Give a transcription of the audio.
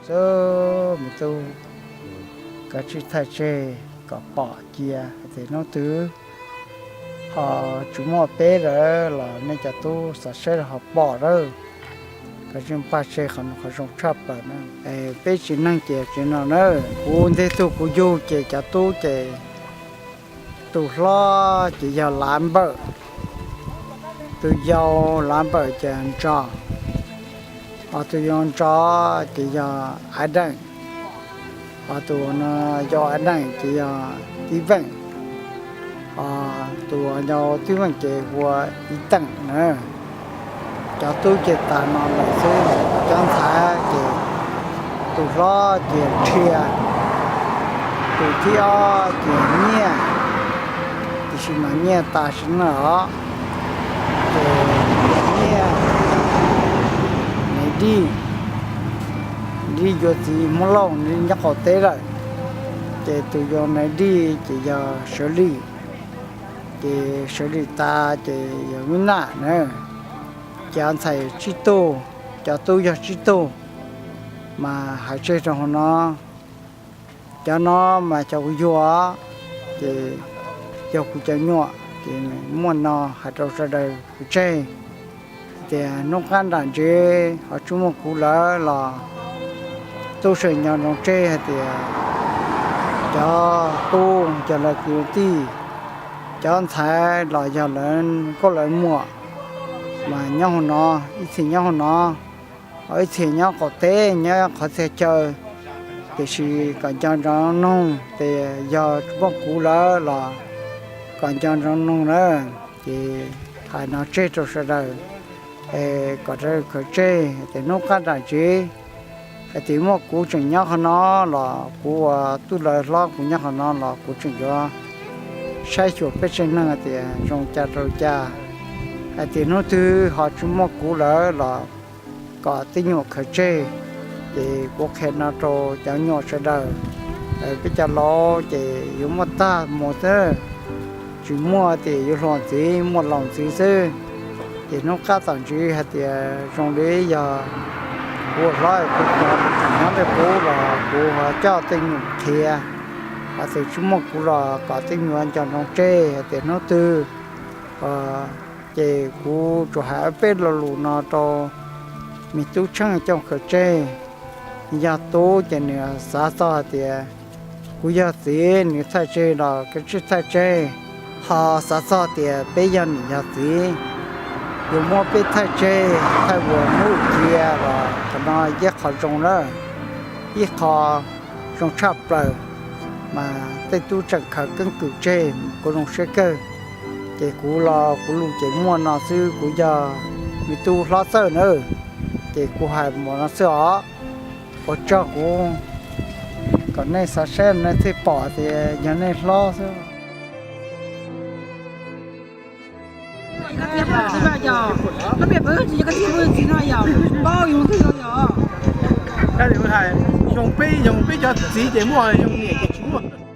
Ub, me tub, koj tsij thaij tseg kom pom cia hais tias hnub twg ho tsis muaj peb lawm los nej cov tub xav saib los ho pom lawm. Koj tsij npaj tseg qhov no qhov zoo tshaj plaws na. Es peb tsev neeg ces tsev no na, kuv nteg tug kuv yug ces cov tub ces tus hlob ces yog Lav Npawm, tus yau Lav Npawm ces Ntso, ho tus yau Ntso ces yog Av Deem, ho tus no yau Av Deem ces yog Tib Veej, ho tus yau Tib Veej ces hu ua Ib Teem na. Cov tub ces tas no lawm xwb, cov ntxhais ces tus hlob ces Nrhia, tus thib ob ces Nyiaj, tiam sis mas Nyiaj tas sim neej os. Ces Nyiaj, Nais Dij, Dij yuav txiv Hmoob Lauj, Dij nyob qaum teb lawm. Ces tus yau Nais Dij ces yog Sawv Lim, ces Sawv Lim tas ces yog Vib Naj na. Cov ntxhais tsib tug, cov tub yog tsib tug, mas hais tseg rau hauv no. Cov no mas cov kuv yug, ces yog kuv cov nyuam, ces muaj no hais rau sawv daws pov tseg tias hnub qab nram ntsev ho tsis muaj kuv lawm los tub sawv nco ntsoov tseg hais tias cov tub yog lawv kwv tij, cov ntxhais los yog lawv nkauj lawv muam, mas nyob hauv no, ib txhia nyob hauv no, ho ib txhia nyob qaum teb nyob qhov txhia chaw. Tiam sis kom nco ntsoov noog tias yog tsis muaj kuv lawm los kom nco ntsoov noog na. Ces hais no tseg rau sawv daws, es kom sawv daws khaws tseg tias hnub qab nram ntsev hais tias muaj kuv tseem nyob qhov no los kuv ua tub lawv hlob kuv nyob qhov no los kuv tseem yuav saib xyuas peb tsev neeg hais tias zoo cas rau cas. Hais tias hnub twg ho tsis muaj kuv lawm los kom tej nyuam khaws tseg. Ces kuv qhia no rau cov nyuam sawv daws, peb cov laus ces yuav muaj tag mus xwb, tsis muaj ces yuav hluas ntxiv muaj laus ntxiv xwb. Ces hnub qab tom ntsev hais tias zoo li yog kuv ua hlob kuv cov tseem nyob ntawm kuv los kuv ho coj tej nyuam qhia, hais tias tsis muaj kuv los kom tej nyuam nco ntsoov tseg hais tias hnub twg. Ces kuv tsuas hais ob peb lo lus no rau me tub Tsheej coj khaws tseg. Yog tub ces nws xav txog hais tias kuv yog txiv nws thaij tseg los koj tsij thaij tseg. Ho xav txog tias peb yog niam yog txiv, yuav muab peb thaij tseg thaij ua hnub cia los qhov no yog qhov zoo lawm, ib qho zoo tshaj plaws. Mas tej tub tseem khaws keeb kwm tseg, kuv zoo siab kawg. Ces kuv los kuv lus ces muaj no xwb, kuv yog me tub hlob Txawj na, ces kuv hais mus no xwb os. Ua tsaug kuv, kom nej xav saib nej thiaj pom tias yog nej hlob xwb. Yog peb, yog peb cov txiv ces muaj, yog niam ces tsis muaj.